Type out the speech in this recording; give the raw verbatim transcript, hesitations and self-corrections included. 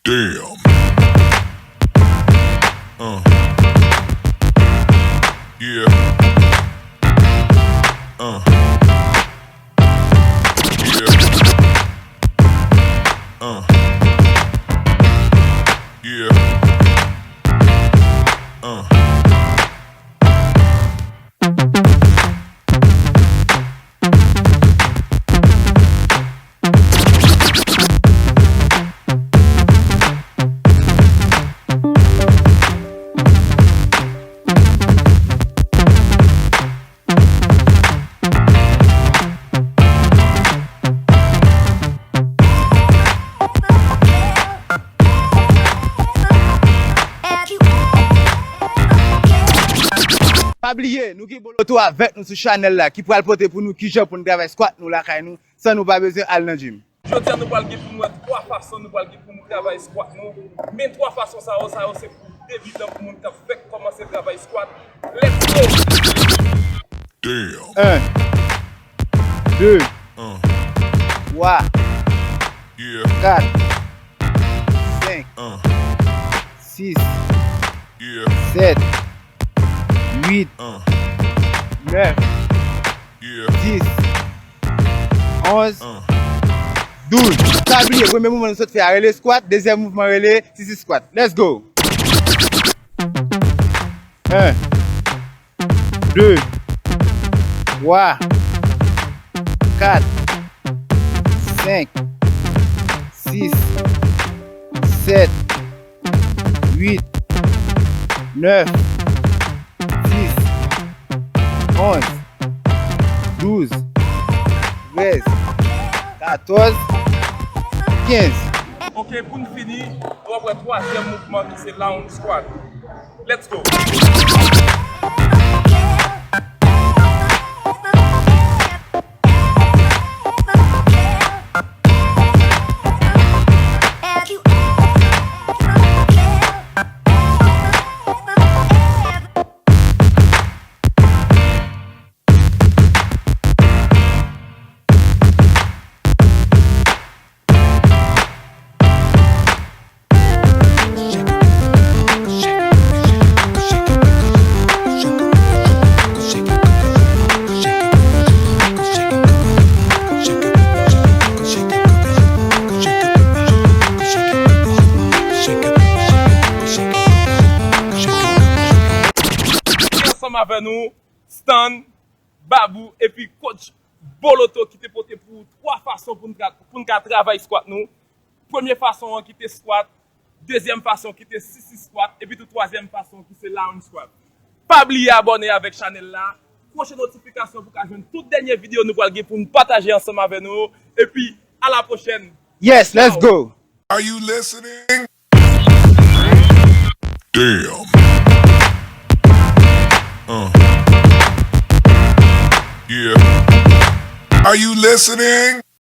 Damn. Uh. Yeah. Uh. Yeah. Uh. Yeah. Uh. Pa bliye, nou gen Boloto avèk nou sou chanèl la ki pral pote pou nou kijan pou n travay squat nou lakay nou san nou pa bezwen al nan gym. Jodi a nou pral gen pou nou wè twa fason nou pral gen pou nou travay squat nou. Men twa fason sa yo, sa yo se pou debitan, pou moun k ap fèk kòmanse travay squat. Let's go! Damn. En, de, uh, twa, yeah, kat, senk, uh, sis, yeah, sèt, uit, uh, nèf, yeah, dis, onz, uh, douz. Pa bliye, premye mouvman nou sot fè a rele squat, dezyèm mouvman rele sisi squat. Let's go! En, de, twa, kat, senk, sis, sèt, uit, nèf, dis, onz, douz, trèz, katòz, kenz. Ok, pou n fini, nou ap wè twazyèm mouvman ki se lounge squat. Let's go! Ansanm avè nou, Stan, Babou, epi coach Boloto ki te pote pou twa fason pou n ka, pou n ka travay squat nou. Premye fason an ki te squat, dezyèm fason ki te sisi squat, epi tou twazyèm fason ki se lounge squat. Pa bliye abòne avèk chanèl la, kwoche notifikasyon pou ka jwenn tout dènye videyo nou pral gen pou n pataje ansanm avè nou, epi a la pwochèn. Yes, let's go! Are you listening? Damn. Uh. Yeah. Are you listening?